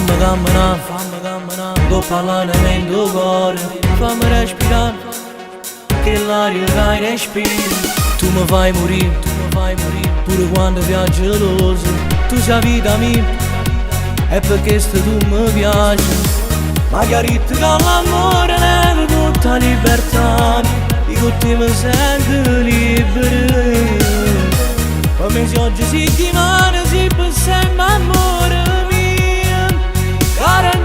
Famme cammenà, famme cammenà, 'ncopp' all'anema e 'int' 'o core, famme respirà chell'aria ca respiri. Tu me fai murì, tu me fai murì, pure quando viaggio geloso, tu sei 'a vita mia e per questo tu mi piaci. Ma chi ha detto che l'amore leva tutta libertà, io con te mi sento libero. Per me se oggi si dimane, si per sempre amore mio, carnale.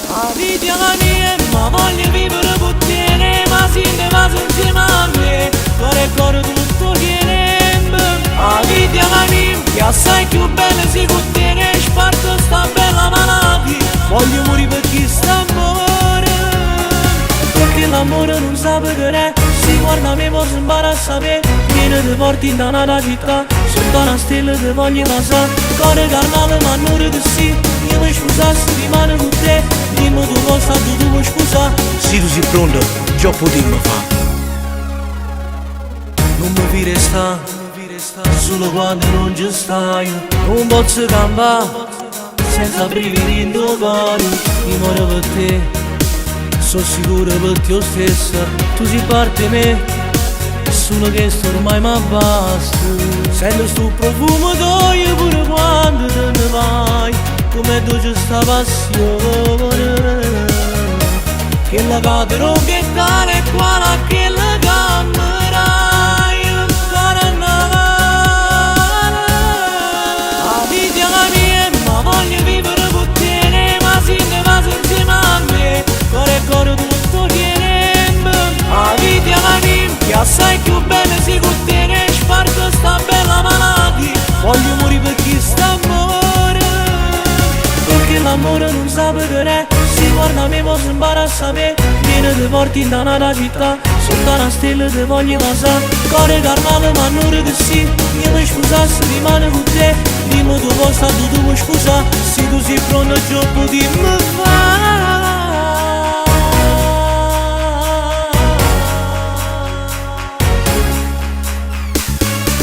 A vita mia, ma voglio vivere con te, ma si ne va insieme a me, cuore e cuore tutto tempo. A vita mia, che assai più bella si con te, ne sparto sta bella malattia, voglio morire per chi sta amore. Perché l'amore non sa che si guarda me posso imparare a sapere, viene ti porti in una città, sotto una stella ti voglio passare, cuore carnale ma non che sì, io mi sposassi rimane con te, dimmi tu cosa tu vuoi sposare, Se tu sei pronto, già potremmo fare. Non mi vire sta, solo quando non ci stai, non posso campare, senza brividi in tuo cuore, io muoro per te, sono sicuro per te stesso, tu sei parte me, solo che sto ormai mi basta. Sento sto profumo d'olio pure quando te ne vai, come dolce sta passione, che la cade che tale e quale a quella camera, carnale. A vita mia, ma voglio vivere con te, ma si ne va insieme a me, cuore e cuore tutto tempo. A vita mia, che assai più bella si con te, ne sparto sta bella malattia, voglio morire per chi sta amore. Perché l'amore non sa che si guarda me posso imparare a sapere, viene ti porti in una città, sotto una stella ti voglio passare, cuore carnale ma non che sì, io mi sposassi rimane con te, dimmi tu cosa tu vuoi sposare, se tu sei pronto già potremmo fare.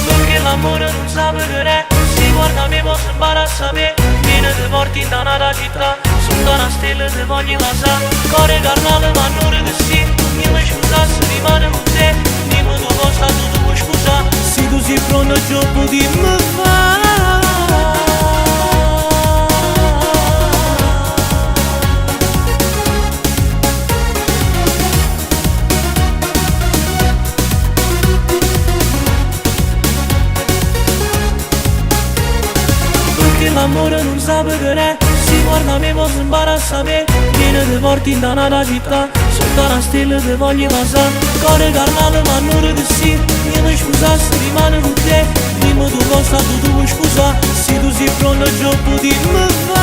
Perché l'amore non sa che si guarda me posso imparare a sapere, viene ti porti in una città, sotto una stella ti voglio passare, cuore carnale ma non che sì, io mi sposassi rimane con te, dimmi tu cosa tu vuoi sposare, se tu sei pronto già potremmo fare. Perché l'amore non sa che si guarda me posso imparare a sapere, viene ti porti in una città, sotto una stella ti voglio passare, cuore carnale ma non che sì, io mi sposassi rimane con te, dimmi tu cosa tu vuoi sposare, se tu sei pronto già potremmo fare.